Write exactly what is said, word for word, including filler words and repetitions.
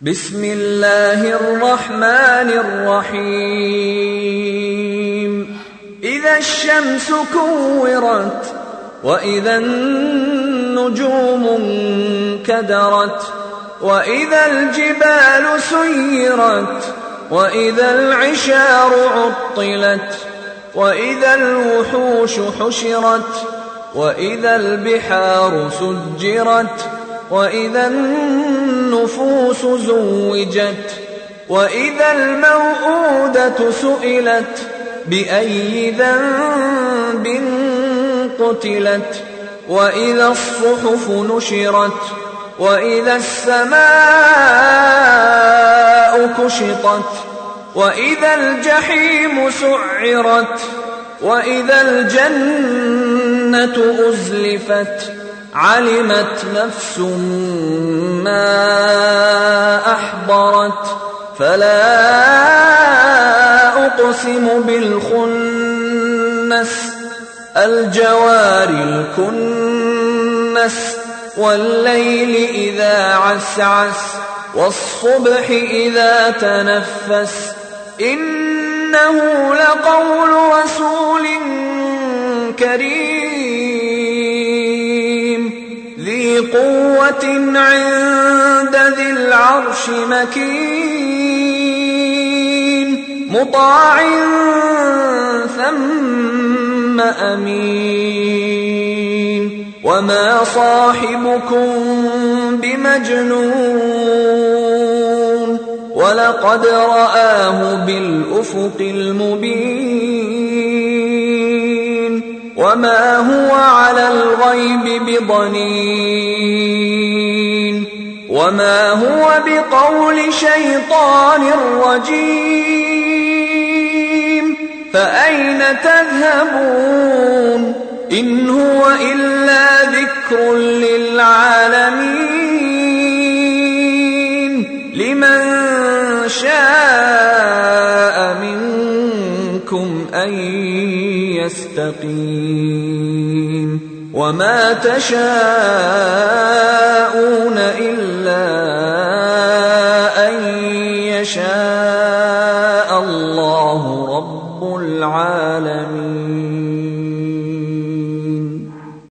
بسم الله الرحمن الرحيم. إذا الشمس كورت، وإذا النجوم انكدرت، وإذا الجبال سيرت، وإذا العشار عطلت، وإذا الوحوش حشرت، وإذا البحار سجرت، وإذا النفوس زوجت، وإذا الموءودة سئلت بأي ذنب قتلت، وإذا الصحف نشرت، وإذا السماء كشطت، وإذا الجحيم سعرت، وإذا الجنة أزلفت، علمت نفس ما أحضرت، فلا أقسم بالخنس، الجوار الكنس، والليل إذا عسعس، والصبح إذا تنفس، إنه لقول رسول كريم، ذي قوة عند ذي العرش مكين، مطاع ثم أمين. وما صاحبكم بمجنون، ولقد رآه بالأفق المبين. وما هو على الغيب بضنين، وما هو بقول شيطان رجيم. فأين تذهبون؟ إن هو إلا ذكر للعالمين، لمن شاء منكم أن يستقيم، وما تشاءون إلا أن يشاء الله رب العالمين.